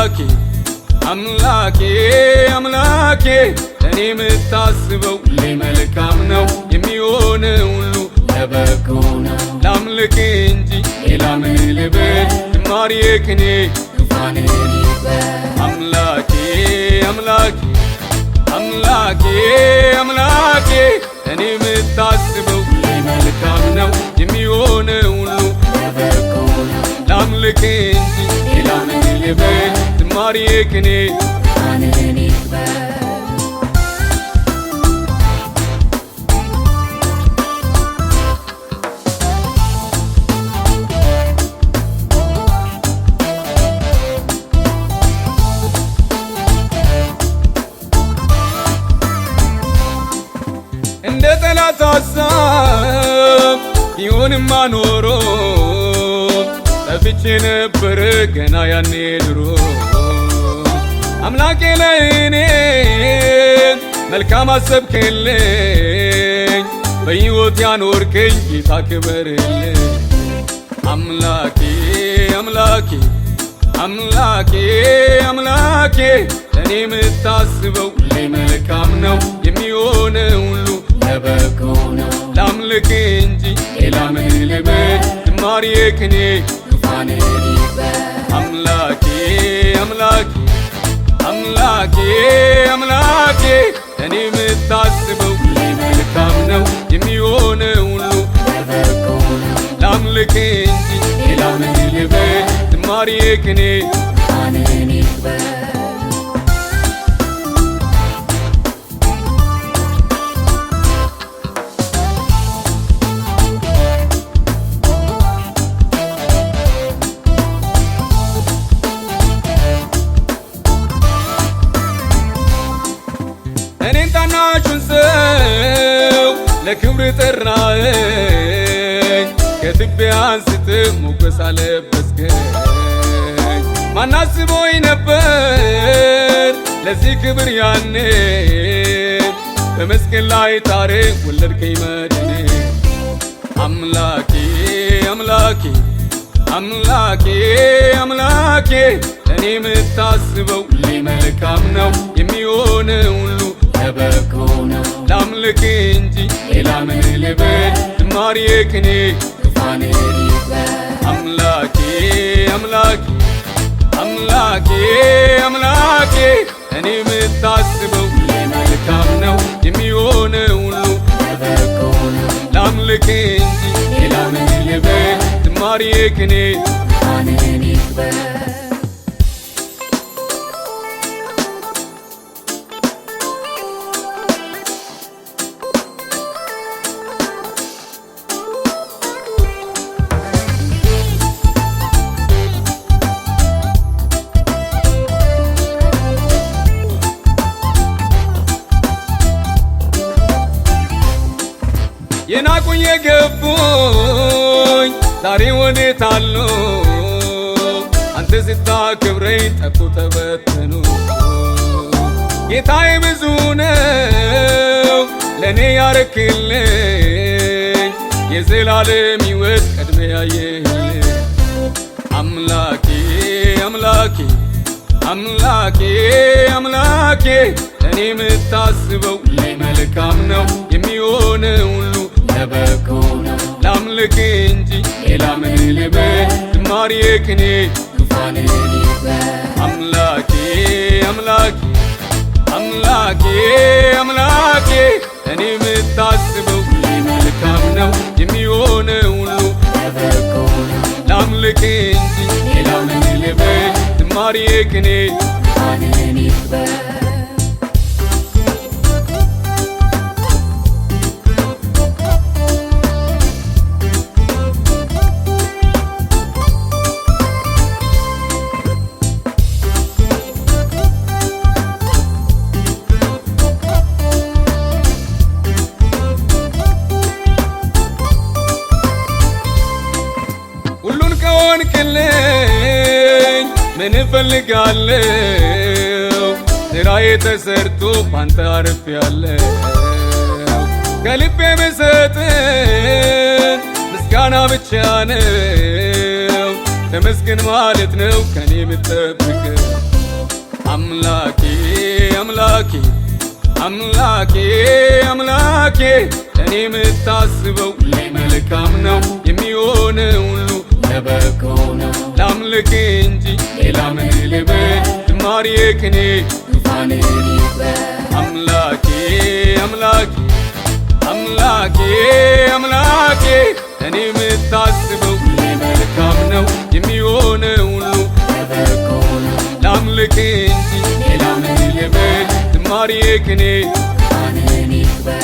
አምላኬ አምላኬ አምላኬ ለእኔ የምታስበው ሁሌ መልካም ነው፣ የሚሆነ ሁሉ ለበጎ ነው። ላምልክ እንጂ ሌላ ምን ልበል? ዝማሬ ቅኔ ዙፋንህን ይክበር። አምላኬ አምላኬ አምላኬ አምላኬ ለእኔ የምታስበው ሁሌ መልካም ነው፣ የሚሆነ ሁሉ ለበጎ ነው። ላምልክ እንጂ ሌላ ምን ልበል? ዝማሬ ቅኔ ዙፋንህን ይክበር። እንደ ጠላት ሐሳብ ቢሆንማ ኖሮ ጠፍቼ ነበረ ገና ያኔ ድሮ። አምላኬ ለእኔ መልካም አሰብክልኝ፣ በሕይወት ያኖርከኝ ጌታ ክበርልኝ። አምላኬ አምላኬ አምላኬ አምላኬ ለእኔ የምታስበው ሁሌ መልካም ነው፣ የሚሆነ ሁሉ ለበጎ ነው። ላምልክ እንጂ ሌላ ምን ልበል? ዝማሬ ቅኔ ዙፋንህን ይክበር። አምላኬ አምላኬ አምላኬ አምላኬ ለእኔ የምታስበው ሁሌ መልካም ነው፣ የሚሆነ ሁሉ ለበጎ ነው። ላምልክ እንጂ ሌላ ምን ልበል? ዝማሬ ቅኔ ዙፋንህን ይክበር። እኔን ታናሹን ሰው ለክብር ጠራኸኝ፣ ከትቢያ አንስተህ ሞገስ አለበስከኝ። ማን አስቦኝ ነበር ለዚህ ክብር ያኔ? በመስቀል ላይ ታሬ ወለድከኝ መድኔ። አምላኬ አምላኬ አምላኬ አምላኬ ለእኔ የምታስበው ሁሌ መልካም ነው፣ የሚሆነ ሁሉ ለበጎ ነው። ላምልክ እንጂ ሌላ ምን ልበል? ዝማሬ ቅኔ ዙፋንህን ይክበር። አምላኬ አምላኬ አምላኬ አምላኬ እኔ የምታስበው ሁሌ መልካም ነው፣ የሚሆነ ሁሉ ለበጎ ነው። ላምልክ እንጂ ሌላ ምን ልበል? ዝማሬ ቅኔ ዙፋንህን ይክበር። የናቁኝ የገፉኝ ዛሬ ወዴት አሉ? አንተ ስታከብረኝ ጠፉ ተበተኑ። ጌታዬ ብዙ ነው ለእኔ ያረክልኝ፣ የዘላለም ሕይወት ቀድሜ ያየህልኝ። አምላኬ አምላኬ አምላኬ አምላኬ ለእኔ የምታስበው ሁሌ መልካም ነው፣ የሚሆነ ሁሉ ለበጎ ነው። ላምልክ እንጂ ሌላ ምን ልበል? ዝማሬ ቅኔ ዙፋንህን ይክበር። አምላኬ አምላኬ አምላኬ አምላኬ ለእኔ የምታስበው ሁሌ መልካም ነው፣ የሚሆነ ሁሉ ለበጎ ነው። ላምልክ እንጂ ሌላ ምን ልበል? ዝማሬ ቅኔ ዙፋንህን ይክበር። ሁሉን ከሆንክልኝ ምን እፈልጋለሁ? ስራዬ ተሰርቶ ባንተ አርፌአለሁ። ከልቤ ብሰጥ ምስጋና ብቻ ነው፣ ተመስገን ማለት ነው ከኔ የምጠብቀው። አምላኬ አምላኬ አምላኬ አምላኬ፣ ለእኔ የምታስበው ሁሌ መልካም ነው፣ የሚሆነ ሁሉ ለበጎ ነው። ላምልክ እንጂ ሌላ ምን ልበል? ዝማሬ ቅኔ ዙፋንህን ይክበር። አምላኬ አምላኬ አምላኬ አምላኬ፣ ለእኔ የምታስበው ሁሌ መልካም ነው፣ የሚሆነ ሁሉ ለበጎ ነው። ላምልክ እንጂ ሌላ ምን ልበል? ዝማሬ ቅኔ ዙፋንህን ይክበር።